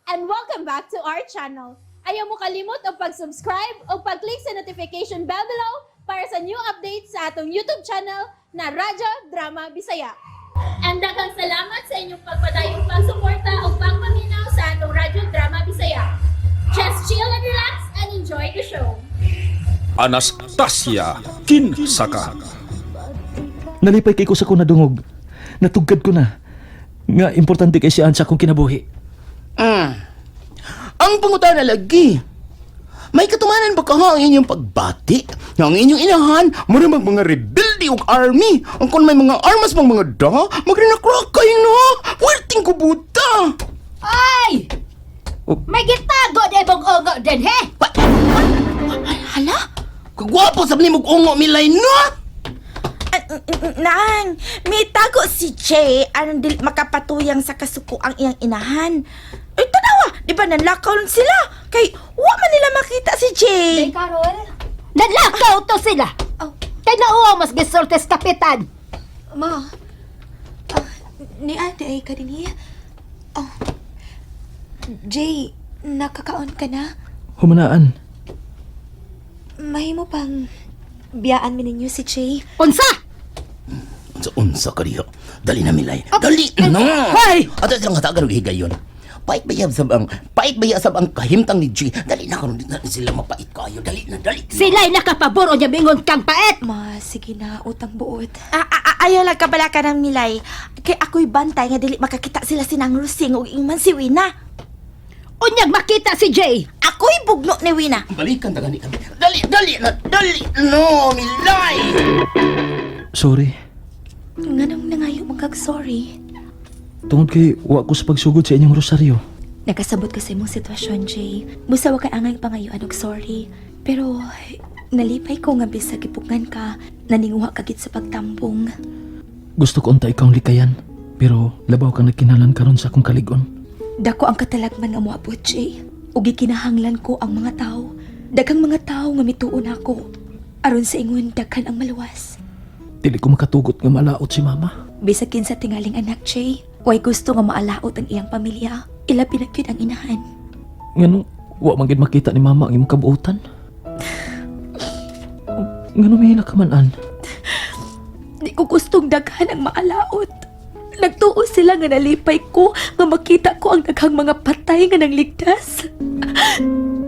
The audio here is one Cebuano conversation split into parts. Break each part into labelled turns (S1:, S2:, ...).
S1: And welcome back to our channel. Ayaw mo kalimot og pag-subscribe o pag-click sa notification bell below para sa new updates sa atong YouTube channel na Radyo Drama Bisaya. And daghang salamat sa inyong pagpadayong pagsuporta o pagpaminaw sa atong Radyo Drama Bisaya. Just chill and relax and enjoy the show.
S2: Anastasia Kinsaka.
S3: Nalipay kay ko sa akong nadungog. Natugkad ko na. Nga importante kay siya sa akong kinabuhi.
S4: Ang pangutana lagi. May katumanan ba kaha ang inyong pagbati? Nga ang inyong inahan, mura mag mga rebelde og army. Ang kung may mga armas pang mga da, magrinakrakay no. Puwerting kubuta.
S5: Ay! May gitago de mong ungo din, he?
S4: Hala? Kagwapo sa ni mong ungo milay no.
S6: Nang, may tago si Jay aron dili makapatuyang sa kasuko ang iyang inahan. Ay, tanawa, di ba nanlakaw lang sila? Kay, wa man nila makita si Jay.
S5: Carol? Nanlakaw to sila!
S7: Oh.
S5: Kay nauwa mas gisultes kapitan.
S7: Ma, ah, ni ate ay ka din. Oh, Jay, nakakaon ka na?
S3: Humanaan.
S7: Mahimo pang biyaan mi ninyo si Jay.
S5: Unsa?
S4: Unsa unsa ka diha? Dali na milay. Dali na.
S5: Hey!
S4: Ato silang hatagan og higayon. Pait ba sab ang kahimtang ni G. Dali na karon di na sila mapait kayo. Dali na, dali. Na.
S5: Sila'y nakapabor o niya bingon kang paet.
S7: Ma, sige na, utang buot.
S6: Ah, ah, ah, ayaw lang kabala ka ng milay. Kay ako'y bantay nga dili makakita sila sinang Rusing ug ingman si Wina.
S5: Unyag makita si Jay.
S6: Ako'y bugno ni Wina.
S4: Balikan ta gani kami. Dali, dali na, dali no, milay.
S3: Sorry.
S7: Nganong nangayo mong kag sorry?
S3: Tungod kay wa ko sa pagsugod sa inyong rosaryo.
S7: Nakasabot ka sa imong sitwasyon, Jay. Busa wa kay angay pangayuan og sorry. Pero nalipay ko nga bisag gipugngan ka, naninguha ka gid sa pagtambong.
S3: Gusto ko unta ikaw ang likayan. Pero labaw kang nagkinalan karon sa akong kaligon.
S7: Dako ang katalagman nga moabot, Jay. Ug gikinahanglan ko ang mga tao. Daghang mga tao nga mituon ako. Aron sa ingon daghan ang maluwas.
S3: Dili ko makatugot nga malaot si mama.
S7: Bisag kinsa tingaling anak, Jay. Way gusto nga maalaot ang iyang pamilya. Ilabi na gyud ang inahan.
S3: Ngano wa man gid makita ni mama ang imong kabuotan. Ngano mahila ka man an?
S7: Di ko gustong daghan ang maalaot. Nagtuo sila nga nalipay ko nga makita ko ang daghang mga patay nga nangligtas.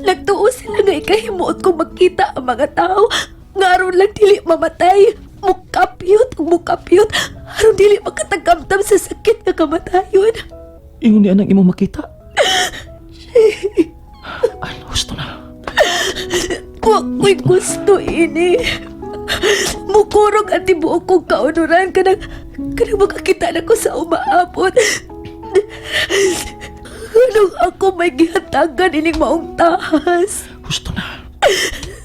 S7: Nagtuo sila nga ikahimuot ko makita ang mga tao nga aron lang dili mamatay. Mukapyot ug mukapyot aron dili makatagamtam sa sakit nga kamatayon.
S3: Ingon ni anang imong makita. An, husto na.
S7: Wa ko'y gusto ini. Mukurog ang tibuok kong kaunuran kanang kanang makakita na ko sa umaabot. Anong ako may gihatagan ining maong tahas?
S3: Husto na.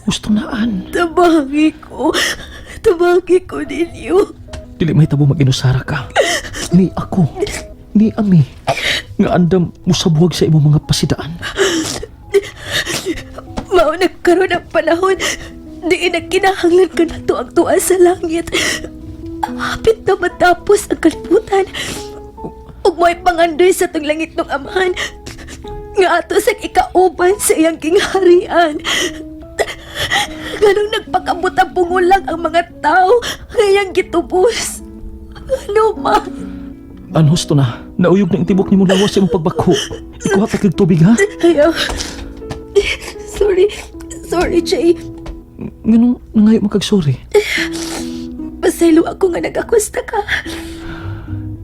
S3: Husto na an.
S7: Tabangi ko. Tabangi ko ninyo.
S3: Dili may tabo mag-inusara ka. Ni ako, ni ami, nga andam musabuhag sa imong mga pasidaan.
S7: Mao nagkaroon ang panahon. Di na kinahanglan ka na ang tuwa sa langit. Hapit na matapos ang kalibutan. Ug mo'y pangandoy sa tong langit ng amahan. Nga ato sa ikauban sa iyang kingharian. Ganong nagpakabot ang pungulang ang mga tao nga iyang gitubos. Ano man?
S3: An, husto na. Nauyog na ang tibok nimo lawas sa imong pagbakho. Ikuha pa kag tubig ha.
S7: Ayaw. Sorry. Sorry, Jay.
S3: Nganong nangayo man kag sorry.
S7: Pasaylo ako nga nag-akusta ka.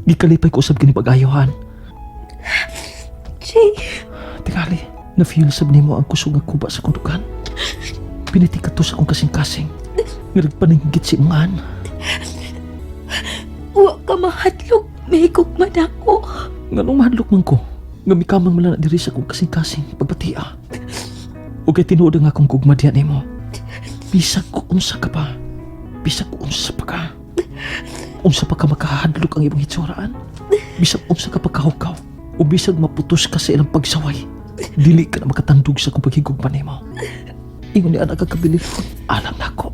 S3: Gikalipay ko usab kini pag-ayohan.
S7: Jay.
S3: Tingali, na-feel sab nimo ang kusog nga kuba sa kundukan. Piniti ka to sa akong kasing-kasing. Nga nagpaninggit si imong an.
S7: Wa ka mahadlok, mahigog man ako.
S3: Nganong mahadlok man ko, nga mikamang man lang na diri sa akong kasing-kasing pagbatia. Ug kay tinuod ang akong gugma diha nimo. Bisag ko unsa ka pa. Bisag ko unsa pa ka. Unsa pa ka makahadlok ang imong hitsuraan. Bisag unsa ka pa kahukaw. O bisag maputos ka sa ilang pagsaway. Dili ka na makatandog sa akong paghigugma nimo. Ingon ni anak ka kabilin. Alam na ko.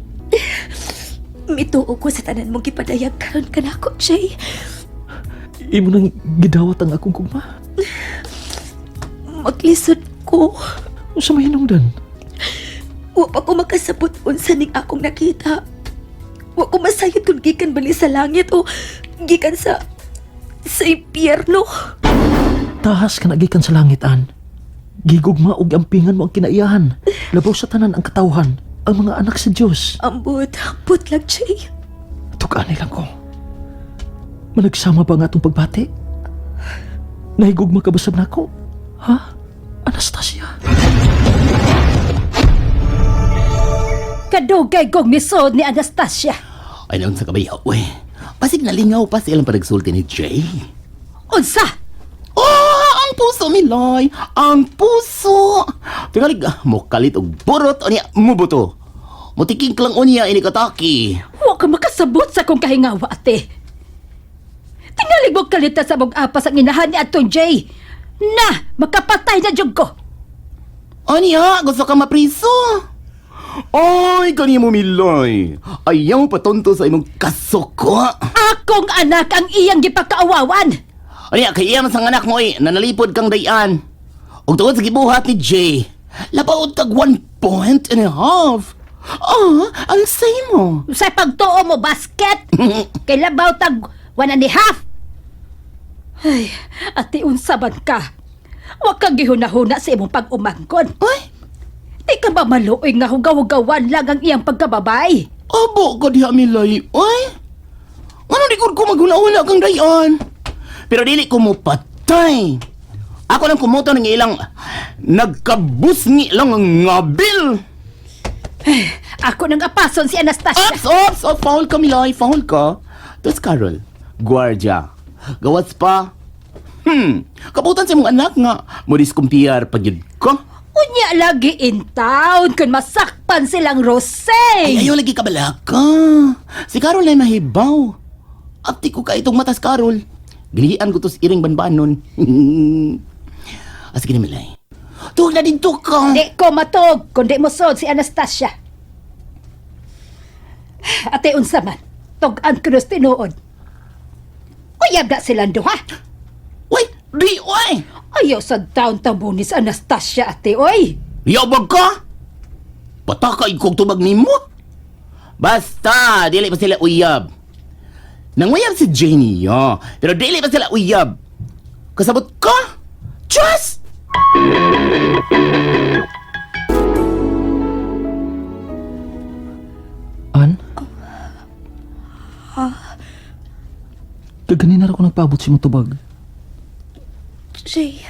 S7: Mituo ko sa tanan mong gipadayag karon ka nako, Jay.
S3: Imo nang gidawat ang akong gugma.
S7: Maglisod ko.
S3: Unsa may hinungdan?
S7: Wa pa ko makasabot unsa ning akong nakita. Wa ko masayod kung gikan bali sa langit o gikan sa impyerno.
S3: Tahas ka na gikan sa langit, An. Gigugma og ampingan mo ang kinaiyahan. Labaw sa tanan ang katawhan, ang mga anak sa Dios.
S7: Ambot, ambot lang, Jay.
S3: Tukaan lang ko. Managsama ba nga atong pagbati? Nahigugma ka ba sa nako? Ha? Anastasia?
S5: Kadugay kong nisod ni Anastasia.
S4: Ay, naon sa kabayaw, uy. Pasig nalingaw pa sa ilang panagsulti ni Jay.
S5: Unsa?
S4: Oh, ang puso, Miloy! Ang puso! Tingalig, mukalit og burot unya mubuto. Mutiking lang unya ini kataki.
S5: Wa ka makasabot sa kong kahingawa, ate. Tingalig mo kalita sa mong apas ang inahan ni Atong Jay. Na, makapatay na jud ko.
S4: Anya, gusto ka mapriso? Ay, kani mo, Miloy. Ayaw patonto sa imong kasuko.
S5: Akong anak ang iyang gipakaawawan.
S4: Anya, kay iya man sang anak mo, eh, nanalipod kang dayan. Ug tungod sa gibuhat ni Jay, labaod kag 1.5. Ah, ang say mo.
S5: Sa pagtuo mo, basket. Kay labaw tag 1.5. Ay, ate, unsa man ka? Wa kang gihuna-huna sa imong pag-umangkon.
S4: Ay,
S5: Di ka ba maluoy nga hugaw-hugawan lang ang iyang pagkababay?
S4: Abo ka diha, Milay. Ay, ano di ko maghuna-huna kang dayan? Pero dili ko mo patay. Ako lang kumuto ng ilang nagkabusngi lang ang ngabil.
S5: Ako nang apason si Anastasia.
S4: Ops, ops, oh, foul ka, Milay, foul ka. Tapos, Carol, guardia, gawas pa. Kabutan sa imong anak nga, mo diskumpiyar pag yun ko.
S5: Unya lagi in town kun masakpan silang Rose.
S4: Ay, ayaw lagi kabalaka. Si Carol ay mahibaw. Apti ko ka itong matas, Carol. Gilian ko to sa iring banbanon. Sige na, Milay. Tuwag na dito ka.
S5: Di ko matog kundi mosod si Anastasia. Ate unsa man, tug-an ko nos tinuod. Uyab na silang duha.
S4: Uy, di, uy!
S5: Ayaw sa town tabo ni si Anastasia, ate, oy.
S4: Yabag ka? Patakay kong tubag nimo. Basta, dili pa sila uyab. Nanguyab si Jenny, yo. Pero dili pa sila uyab. Kasabot ka? Trust!
S3: An? Kaganina ra ko nagpaabot sa imong tubag.
S7: Jay,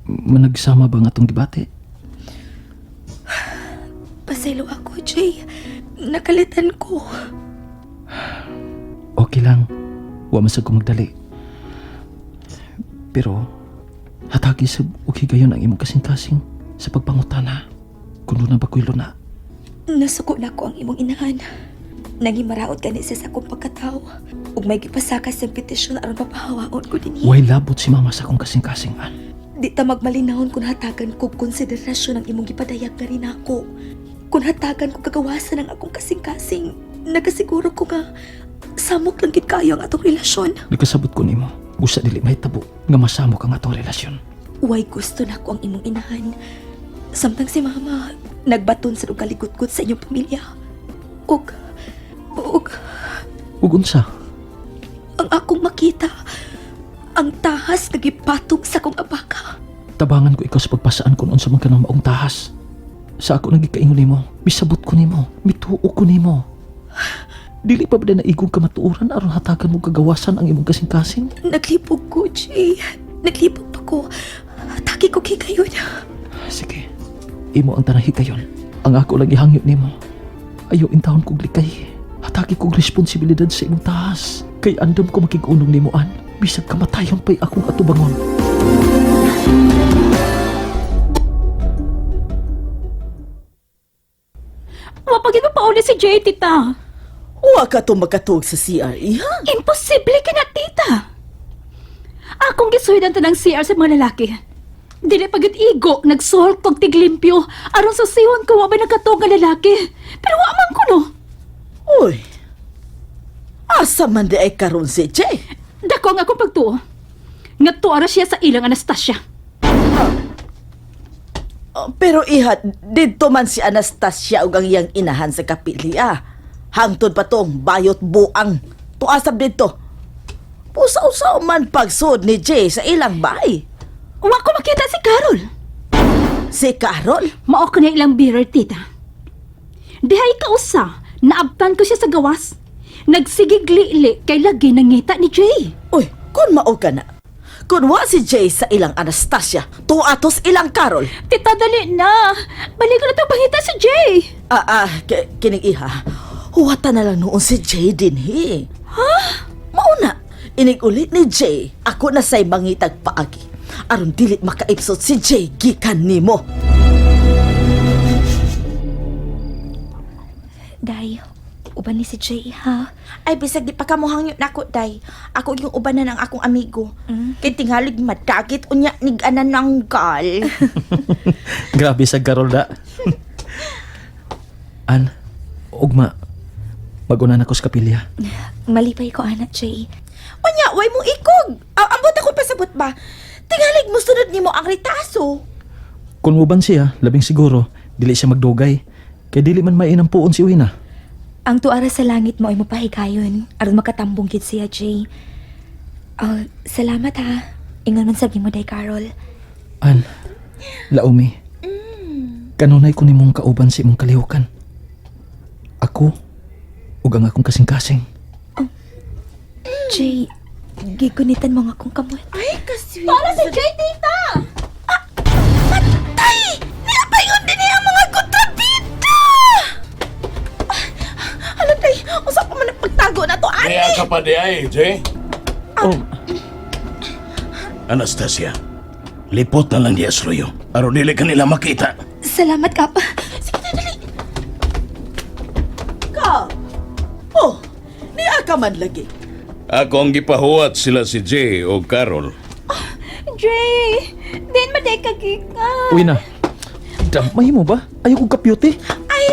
S3: Managsama ba nga atong gibati?
S7: pasaylo ako, Jay. Nakalitan ko.
S3: Okay lang. Wa man sad ko magdali. Pero hatagi sa og higayon ang imong kasing-kasing sa pagpangutana. Kuno na ba ko'y luna?
S7: Nasuko na ko ang imong inahan. Nangimaraot gani siya sa akong pagkatao. Ug may gipasaka sa petisyon aron mapahawaon ko dinhi.
S3: Way labot si mama sa akong kasing-kasing, An.
S7: Di ta magmalinahon kung hatagan ko konsiderasyon ang imong gipadayag na rin ako. Kung hatagan ko kagawasan ang akong kasing-kasing, nagasiguro ko nga samok lang gid kayo ang atong relasyon.
S3: Nagkasabot ko nimo. Busa dili mahitabo nga masamok ang atong relasyon.
S7: Way gusto na ko ang imong inahan. Samtang si mama nagbaton sa og kaligutgot sa inyong pamilya. Ug ug
S3: Ug unsa?
S7: ang akong makita ang tahas nga gipatong sa akong abaka.
S3: Tabangan ko ikaw sa pagpasaan kung unsa man ka ng maong tahas. Sa ako nagikaingon nimo, misabot ko nimo, mituo ko nimo. Dili pa ba na naigong kamatuoran aron hatagan mo kagawasan ang imong kasing-kasing?
S7: Naglipog ko, Jay. Naglipog pa ko. Taki ko kay kayo.
S3: Sige, imo ang tanang higayon. Ang ako lang ihangyo nimo. Ayaw intawon kog likay. Hatagi kog responsibilidad sa imong tahas. Kay andam ko makig-unong nimo an. Bisag kamatayon pa'y akong atubangon.
S5: Wapagin mo pauli si Jay, tita.
S2: Wa ka to magkatuog sa CRE, ha?
S5: Imposible ka na, tita. Akong gisuhidan ta ng CR sa mga lalaki. Dili pagit igo, nagsuhol kog tiglimpyo. Aron sa sihon ko, wa ba nagkatuog nga lalaki. Pero wa man ko, no.
S2: Uy. Asa man di ay karon si Jay?
S5: Dako ang akong pagtuo. Nga tuara siya sa ilang Anastasia.
S2: Oh, pero iha, didto man si Anastasia ug ang iyang inahan sa kapilya. Hangtod pa tong bayot buang. Tuasab didto. Usa-usa man pagsud ni Jay sa ilang bahay.
S5: Wa ko makita si Carol.
S2: Si Carol?
S5: Mao ko na ilang bearer, tita. Dihay kausa, naabtan ko siya sa gawas. Nagsigig-lili kay lagi nangita ni Jay.
S2: Uy, kun mao ka na. Kun wa si Jay sa ilang Anastasia, tuatos ilang Carol.
S5: Tita, dali na. Balik ko na itong pangita si Jay.
S2: Kining iha. Huwata na lang noon si Jay dinhi. Ha? Mauna, inig ulit ni Jay, ako na say mangitag paagi. Aron dili makaipsot si Jay gikan nimo.
S7: Day, uban ni si Jay, ha?
S6: Ay, bisag di pa ka mo hangyo nako, day. Ako yung ubanan ang akong amigo. Kay tingalig madagit unya nig anananggal.
S3: Grabe sa Carol da. An, ugma, maguna na ko sa kapilya.
S7: Malipay ko, anak, Jay.
S6: Unya, way mo ikog. Ambot ako pasabot ba? Tingalig mo sunod nimo ang ritaso.
S3: Kung uban siya, labing siguro, dili siya magdugay. Kay dili man mainam puon si Wina.
S7: Ang tuara sa langit mo ay mapahigayon aron makatambong gid siya, Jay. Oh, salamat ha. Ingon man sabi mo, Day Carol.
S3: An, Laomi, kanunay ko nimong kauban sa imong kalihukan. Ako, ug ang akong kasing-kasing.
S7: Jay, gigunitan mo nga akong kamot.
S6: Ay, kasweet.
S1: Para si Jay, tita!
S6: Ah, Patay! Nilapayon din niya ang mga kontrabida! Hala, day. Usa pa man ang pagtago na to, ani.
S8: Kaya ka pa di ay, Jay.
S3: Oh,
S8: Anastasia, lipot na lang niya sa luyo. Aron dili ka nila makita.
S7: Salamat, Kap.
S6: Sige na, dali.
S2: Ka! Oh, niya ka man lagi.
S8: Ako ang gipahuwat sila si Jay o Carol.
S5: Jay, din maday ka gikan.
S3: Wina, damay mo ba? Ayaw kong kapyute.
S6: Ay,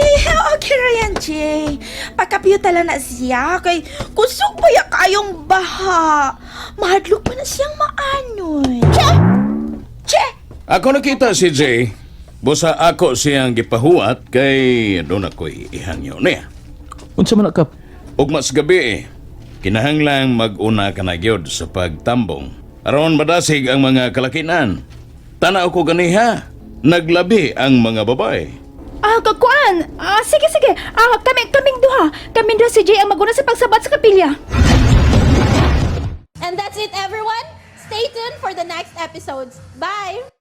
S6: okay ra yan, Jay. Pagkapiyuta lang na siya. Kay kusog ba ya kayong baha? Mahadlok pa na siyang maanoy. Che! Che!
S8: Ako nakita si Jay. Busa ako siyang gipahuwat kay doon ako'y ihangyo niya.
S3: Unsa man na, Kap?
S8: Ug mas gabi eh, kinahanglang mag-una ka na gyud sa pagtambong. Aron madasig ang mga kalakinan. Tanaw ko ganiha, naglabi ang mga babae.
S5: Kakuan. Sige, sige. Kami, kaming duha. Kaming duha si Jay ang maguna sa pagsabat sa kapilya.
S1: And that's it, everyone. Stay tuned for the next episodes. Bye!